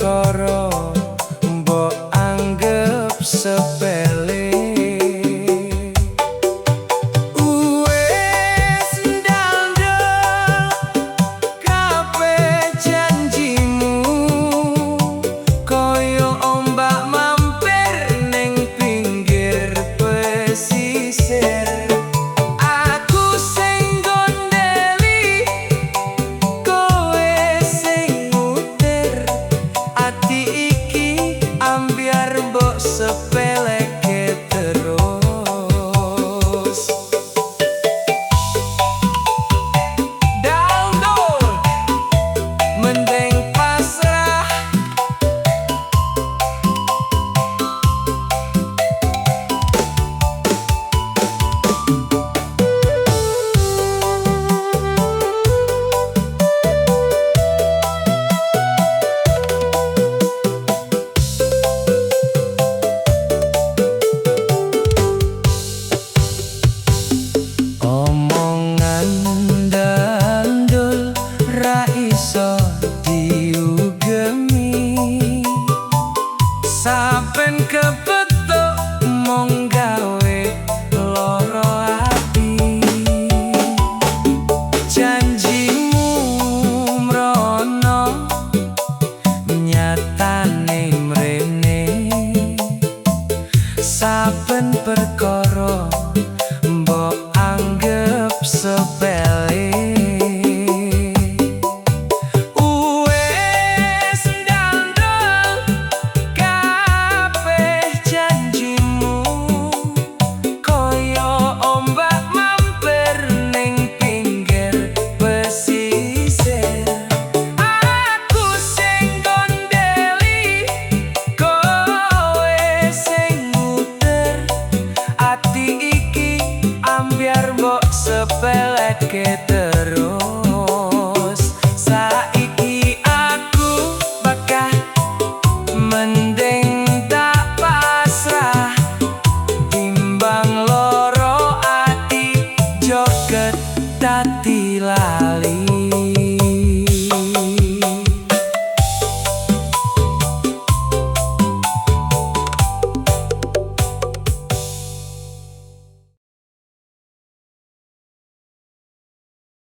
perkara mbok anggep sepele. Wes ndandel kabeh janjimu, koyo ombak mampir ning pinggir pesisir. Aku sing gondeli, kowe sing ngutir. Ati iki ambyar mbok sepeleke terus. Dandol mending pasrah. Omongan dandul ra iso diugemi, saben kepethuk mung gawe lara ati. Janjimu mrono nyatane mrene, saben perkara mbok anggep sepele. Wes ndandel kabeh janjimu, koyo ombak mampir ning pinggir pesisir. Aku sing gondeli, kowe sing ngutir. Ati iki ambyar mbok sepeleke.